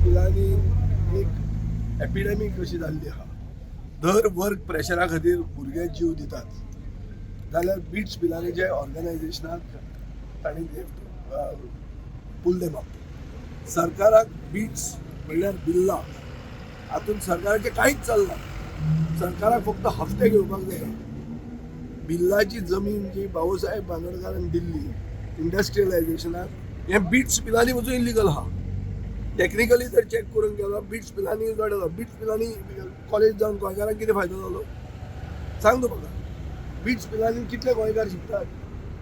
पिलानी एक एपिडेमीक कशी जाल्ली आहा. दर वर्क प्रेशरा खातीर भुरगे जीव दितात जाल्यार बिट्स पिलानीचे ऑर्गनायझेशनाक तांणी पूल देम अप. सरकाराक बिट्स म्हणल्यार बिल्ला. हातून सरकाराचें कांयच चलना. सरकाराक फक्त हफ्ते घेवपाक जाय. बिल्लाची जमीन जी बाबूसाहेब बांदोडकारान दिल्ली इंडस्ट्रियलायझेशनाक, हें बिट्स पिलानी वचून इलिगल आहा. टॅक्निकली जर चॅक करूंक गेलो, बिट्स पिलानी जालो. बिट्स पिलानी कॉलेज जावन गोंयकारांक कितें फायदो जालो, सांग तूं म्हाका. बिट्स पिलानी कितले गोंयकार शिकतात,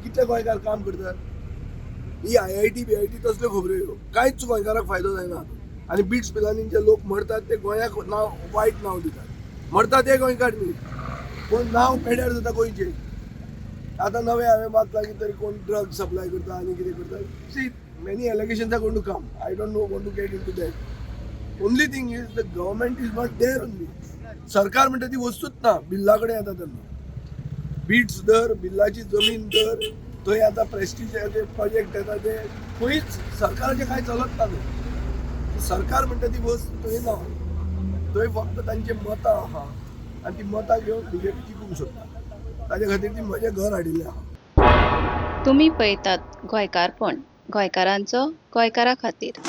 कितले गोंयकार काम करतात? ही आयआयटी बीआयटी तसल्यो खबऱ्यो ह्यो. कांयच गोंयकाराक फायदो जायना. आनी बिट्स पिलानी जे लोक मरतात ते गोंयाक नांव, वायट नांव दितात. मरतात ते गोंयकार न्ही, पूण नांव पेड्यार जाता गोंयचें. आतां नवें हांवें वाचलां की तरी कोण ड्रग सप्लाय करता आनी कितें करता. See, many allegations are going to come. I don't know, want to get into that. Only thing is, the government is not there only. सरकार म्हणटा ती वस्तूच ना. बिल्ला कडेन येता तेन्ना बिट्स धर, बिल्लाची जमीन धर, थंय आतां प्रेस्टिजाचे प्रोजेक्ट येता, ते खंयच सरकाराचें कांय चलत ना थंय. सरकार म्हणटा ती वस्त थंय ना. थंय फक्त तांची मतां आहा आनी ती मतां घेवन बीजेपी जिखूंक सोदता. ताजे खातीर ती म्हजें घर हाडिल्लें आहा. तुमी पळयतात गोंयकारपण, गोंयकारांचो गोंयकारा खातीर.